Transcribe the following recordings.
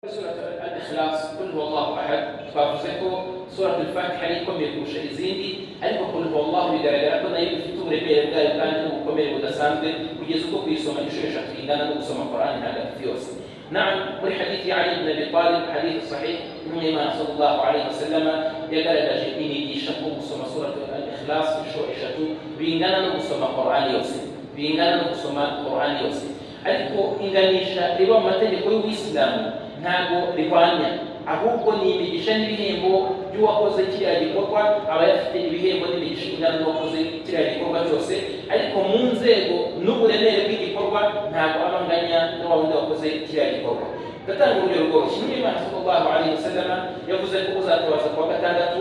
Surat Al-Ikhlas, Qul huwallahu ahad, twavuze ko Surat Al-Fatiha ari ikomeye kurusha izindi, ariko Qul huwallahu bigaragara ko nayo ifite uburemere bwayo kandi n'ubukomere budasanzwe, kugeza ubwo kuyisoma inshuro eshatu ingana no gusoma Qur'an ntagatifu yose. نعم، muri hadithi ya Ali ibn Abi Talib, hadith sahih, intumwa y'Imana sallallahu alayhi wasallam yagaragaje inyigisha ko gusoma Surat Al-Ikhlas inshuro eshatu bingana no gusoma Qur'an yose, bingana no gusoma Qur'an yose. Ariko inganisha riba mu mategeko y'Ubuyisilamu ntabwo rihwanya, ahubwo ni imigisha n'ibihembo by'uwakoze kiriya gikorwa. Aba yafite ibihembo n'imigisha ingana n'uwakoze kiriya gikorwa cyose, ariko mu nzego n'uburemere bw'igikorwa ntabwo aba anganya n'uwa wundi wakoze kiriya gikorwa. Ndatanga urugero rworoshye. N'Imana sallallahu alaihi wasallam yavuze ko uzatabaza kuwa gatandatu,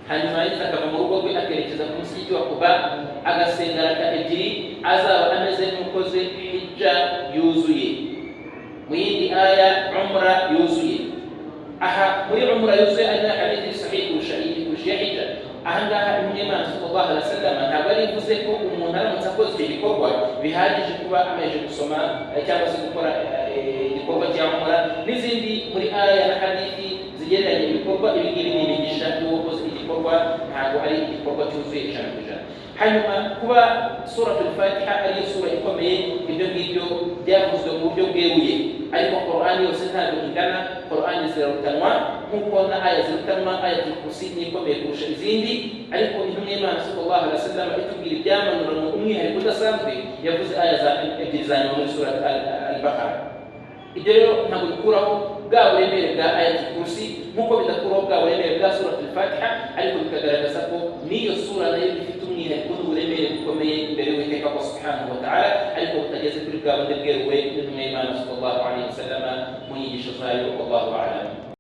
hanyuma yagize akava mu rugo rwe akerekeza ku musigiti wa Kuba, agasenga raka ebyiri, azaba ameze nk'ukoze hijja yuzuye, mu yindi aya umra yuzuye. Aha muri umra yuzuye ari na hadithi sahih kurusha iyi, kurusha iya hijja. Aha ngaha intumwa y'Imana sallallahu alaihi wasallam ntabwo ari ivuze ko umuntu aramutse akoze icyo gikorwa bihagije kuba amaze gusoma cyangwa se gukora igikorwa cya umra n'izindi. Muri aya na hadithi zigereranya ibikorwa, ibi ngibi ni imigisha y'uwakoze igikorwa, ntabwo ari igikorwa cyuzuye 100%. Hanyuma kuba Suratul Fatiha ariyo sura ikomeye, ibyo ngibyo byavuzwe mu buryo bweruye, ariko Qur'an yose ntabwo ingana. Qur'an zirarutanwa nk'uko na aya zirutanwa. Ayatul Kursi ni ikomeye kurusha izindi, ariko intumwa y'Imana sallallahu alaihi wasallam itubwira ibyamanuranywe umwihariko udasanzwe, yavuze aya za ebyiri za nyuma muri Surat Al-Baqara. Ibyo rero ntabwo bikuraho bwa buremere bwa Ayatul Kursi, nk'uko bidakuraho bwa buremere bwa Suratul Fatiha, ariko bikagaragaza ko n'iyo sura nayo ifite umwihariko n'uburemere bukomeye imbere y'Uwiteka Allah subhanahu wa ta'ala, ariko butageze kuri bwa bundi bweruwe n'intumwa y'Imana sallallahu alaihi wasallam mu nyigisho zayo. Wallahu a'lam.